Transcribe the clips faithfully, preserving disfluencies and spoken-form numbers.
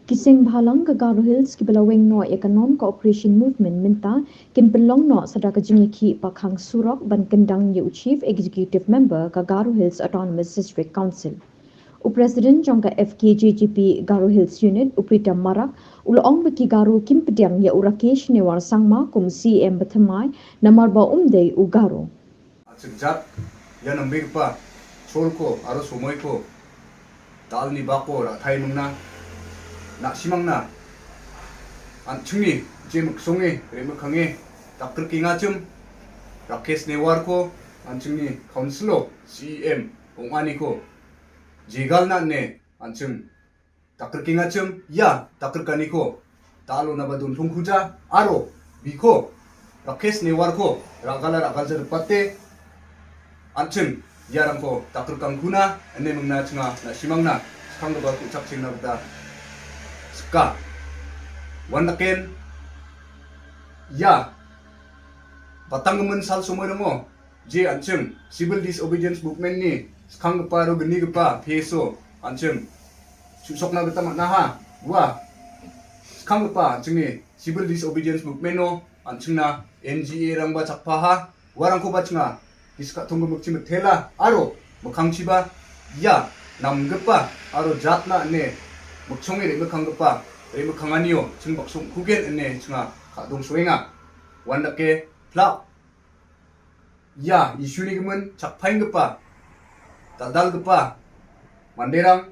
Kiseng bahalang ka Garo Hills ki belaweng no ya ka non cooperation movement minta kin pelong no sadaka jingiki pa khang surok ban kendang ya u Chief Executive Member ka Garo Hills Autonomous District Council. U President jong ka F K J G P Garo Hills Unit u Pritam Marak u la ong ba ki Garo kim pediang ya u Rakesh Newar Sangma kum C M ba thamai namar ba um dei u Garo. An·ching jat ia nambegipa cholko aro somoiko dalni bako ra·tae mingna, na·simangna an·chingni je miksonge re·mikkange dakgrikengachim Rakesh Newarko an·chingni councilo C E M ong·aniko jegalna ine an·ching dakgrikengachim ia dakgrikaniko da·alonaba dontongkuja aro biko Rakesh Newarko ra·gala ra·galja ripate an·ching iarangko dakgrikangkuna ine mingna chinga na·simangna skanggipa ku·chakchengna gita sika. Uandaken ia batanggimin sal somoirango je an·ching civil disobedience movement-ni skanggipa aro gnigipa P S O an·ching su·sokna gita man·aha. Ua skanggipa an·chingni civil disobedience movement-o an·chingna N G A-rangba chakpaha. Uarangkoba chinga gisik ka·tong gimikchi mitela aro mikkangchiba ia namgipa aro jatna ine miksonge re·mikkanggipa re·mikkanganio ching bakso ong·kugen ine chinga ka·dongsoenga. Uandake plak ia issue-ni gimin chakpaenggipa, dal·dalgipa manderang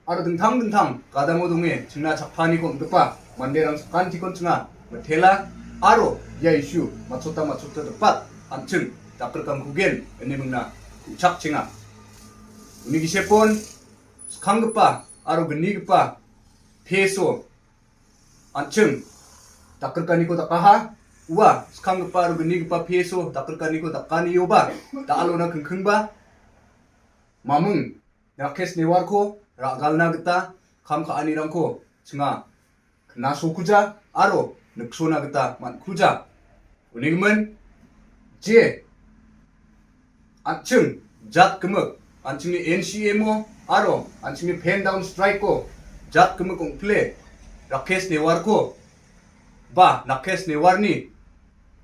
aro dingtang dingtang gadamo donge chingna chakpaniko on·gipa manderang sakantikon chinga mitela aro ia issue matchota matchota ripat an·ching dakgrikangkugen ine mingna ku·chakchenga. Uni gisepon skanggipa aro gnigipa P S O an·ching dakgrikaniko dakaha. Ua skanggipa aro gnigipa P S O dakgrikaniko dakanioba da·alona kingkingba maming Rakesh Newarko ra·galna gita kam ka·anirangko chinga knasokuja aro niksona gita man·kuja. Unigimin je an·ching jat gimik, an·chingni N C M-o aro an·chingni pen down strike-o jat gimik ong·pile Rakesh Newarko ba Rakesh Newarni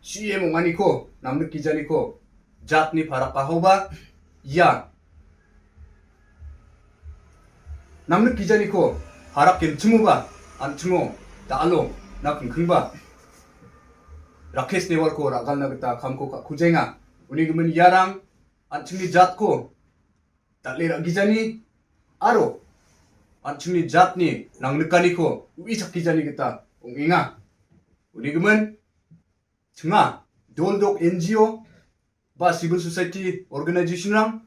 C M ong·aniko namnikgijaniko jatni parakahoba ia namnikgijaniko parak genchimoba an·chingo da·alo na kingkingba Rakesh Newarko ra·galna gita kamko ka·kujaenga. Uni gimin iarang an·chingni jatko dal·e ra·gijani aro an·chingni jatni nangnikaniko u·i chakgijani gita ong·enga. Uni gimin chinga dol dok N G O ba civil society organization-rang